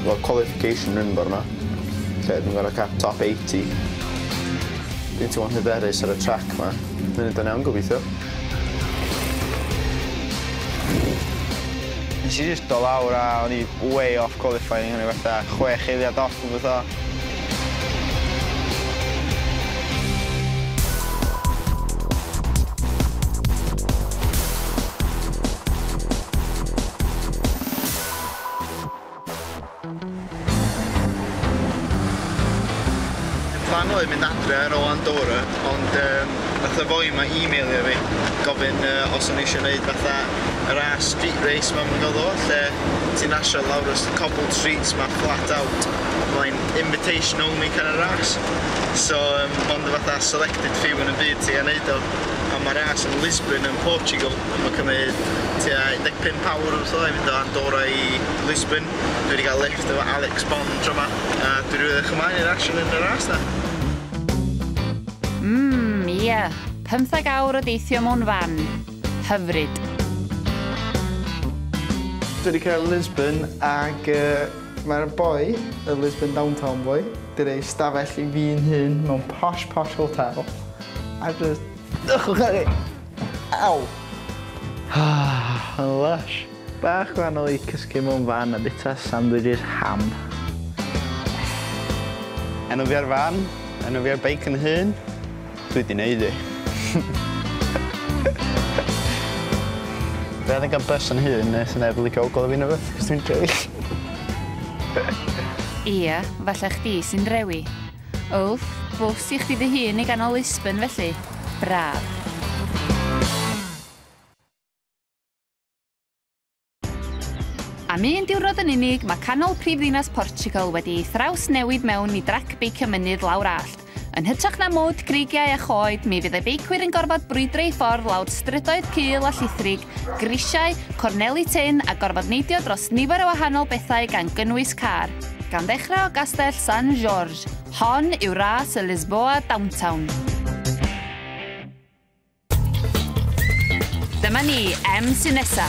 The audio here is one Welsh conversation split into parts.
Wel, qualification run bore 'ma, lle dwi'n gor'o' ca'l top 80. Dwi'n teimlo'n hyderus ar y trac 'ma. Dwi'n neud o'n iawn gobeithio. Nes i jyst do' lawr a o'n i way off qualifying o'n i fatha 6 eiliad off rwbeth fel 'a. Y plan oedd mynd adre ar ôl Andorra, ond yym nath y foi 'ma emailio fi gofyn yy os o'n i isio neud fatha y ras street race 'ma ma'n galw fo, lle ti'n rasio lawr y cobbled streets 'ma flat out. Mae'n invitation only kind of ras. So yym mond y fatha selected few yn y byd sy gan neud o. A ma' ras yn Lisbon yn Portugal a ma'n cymryd tua 15 awr or so i fynd o Andorra i Lisbon. Dwi wedi cael lift efo Alex Bond tro 'ma a dwi rili edrych ymlaen i'r action yn y ras 'na. Mmm, ie. Pymtheg awr o deithio mewn fan. Hyfryd. Dwi 'di cyrraedd Lisbon ag yy mae'r boi, y Lisbon Downtown boy, 'di roi stafell i fi'n hun mewn posh posh hotel a jyst dychmygu! Aw! Mae'n lush. Bach gwahanol i cysgu mewn fan a bita sandwiches ham. Enw fi ar fan, enw fi ar beic yn hun, dwi 'di neud 'i. Dwi angen ca'l bys yn hun ne' sa neb yn licio ogla fi ne' wbath 'chos dwi'n drewi. Ia, falle chdi sy'n drewi. Wff, bws i chdi dy hun i ganol Lisbon felly. Braf. Am un diwrnod yn unig, mae canol prifddinas Portugal wedi ei thrawsnewid mewn i drac beicio mynydd lawr allt. Yn hytrach na mwd, creigiau a choed, mi fydd y beicwyr yn gorfod brwydro eu ffordd lawr strydoedd cul a llithrig, grisiau, corneli tynn a gorfod neidio dros nifer o wahanol bethau gan gynnwys car. Gan ddechrau o Gastell San Jorge, hon yw ras y Lisboa Downtown. Dyma ni, M sy'n nesa.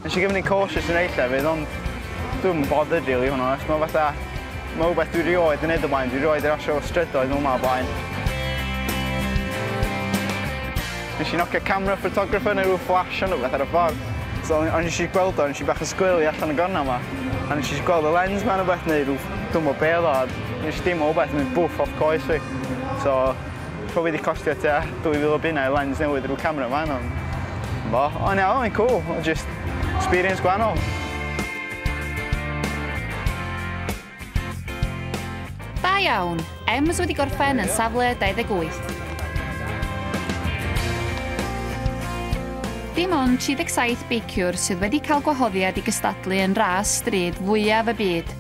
Nes i gymryd cautious yn rei llefydd ond dwi'm yn bothered rili fo' yn onest ma' fatha ma' wbeth dwi rioed 'di neud o blaen dwi rioed 'di rasio strydoedd fel 'ma o blaen. Nes i nocio camera photographer neu ryw flash o rwbeth ar y ffordd. So o'n o'n i js gweld o nes i bach o sgwili allan y gornel 'ma. A nes i js gweld y lens 'ma ne' wbeth neu rw dw'mo be' o'dd o a nesh i deimlo wbeth yn mynd bwff off coes fi. So probably 'di costio tua 2000 o bunna i lens newydd rw camera man ond 'bo. O'n iawn o'n cŵl o' jyst experience gwanol. Da iawn! Ems wedi gorffen yn safle 28. Dim ond 37 beiciwr sydd wedi cael gwahoddiad i gystadlu yn ras stryd fwyaf y byd.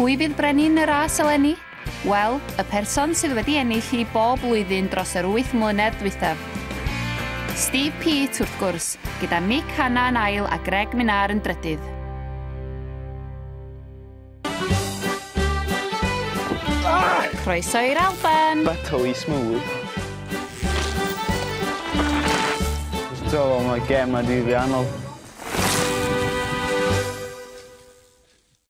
Pwy fydd brenin y ras eleni? Wel, y person sydd wedi ennill hi bob blwyddyn dros yr wyth mlynedd dwythaf. Steve Peat, wrth gwrs, gyda Mick Hanna yn ail a Greg Minnaar yn drydydd. Croeso i'r Alban! Buttery smooth. Dwi'n meddwl mae gêm 'ma rili anodd.